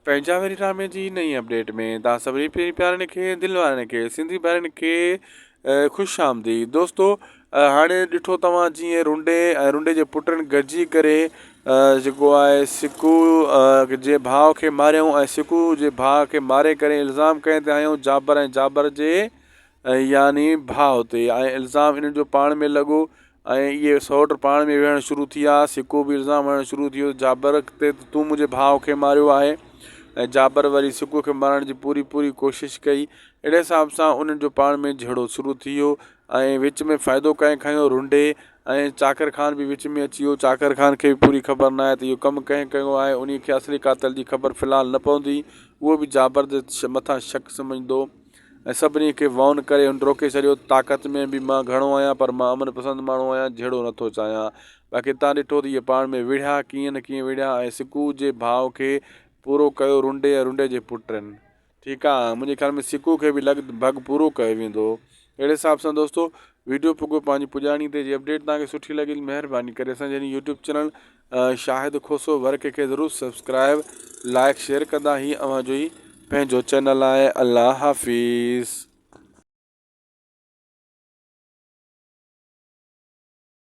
پنهنجا ويري ڊرامي جي نئين اپڊيٽ ۾ توهان سڀني پياري پيارن کي دل وارن کي سنڌي ڀائرن کي خوش آمديد دوستو هاڻي ڏٺو توهان جيئن رنڊي ۽ رنڊي جي پٽن گڏجي ڪري جيڪو آهي سڪو جي ڀاء کي ماريائون ۽ سڪو جي ڀاء کي ماري ڪري الزام ڪنهن تي هنيو جابر ۽ جابر جي يعني ڀاء تي ۽ الزام انهن جو پاڻ ۾ لڳو ۽ اهي سئوٽ پاڻ ۾ ويهڻ شروع ٿي ويا. سڪو به الزام هڻڻ شروع ٿي ويو جابر تي ته تون منهنجي ڀاء کي ماريو آهي ۽ جابر وري سڪو کي مارڻ جي پوري پوري ڪوشش ڪئي. اهڙي حساب سان انهن جو پاڻ ۾ جهيڙو شروع ٿي ويو ۽ وچ ۾ فائدو ڪنهن کنيو رنڊي ۽ چاڪر خان به وچ ۾ اچي ويو. چاڪر خان کي به پوري خبر ناهي ته اهو ڪم ڪنهن ڪيو آهي. انهي کي اصلي قاتل جي خبر في الحال نه پوندي. اهو به جابر جي مٿان شڪ سمجهندو. ۽ سڀني کي وون ڪري هن روڪي ڇڏيو ته طاقت ۾ به مان گهڻو آهيان پر مان امن پسند ماڻهو آهيان جهيڙو نٿو چاهيان. باقي تان ڏٺو ته اهي پاڻ ۾ وڙهيا ڪيئن نه ڪيئن وڙهيا ۽ سڪو جي ڀاء کي پورو ڪيو رنڊي ۽ رنڊي جي پٽن. ٺيڪ آ منهنجي خيال ۾ سڪو کي به لڳ ڀڳ پورو ڪيو ويندو. اهڙي حساب سان دوستو ويڊيو پڳو پنهنجي پڄاڻي تي جي اپڊيٽ توهان کي سٺي لڳي مهرباني ڪري اسان جي YouTube channel Shahid Khoso work کي ضرور سبسڪرائب لائڪ شيئر ڪندا هي اوهان جو ئي پنهنجو چينل آهي الله حافظ.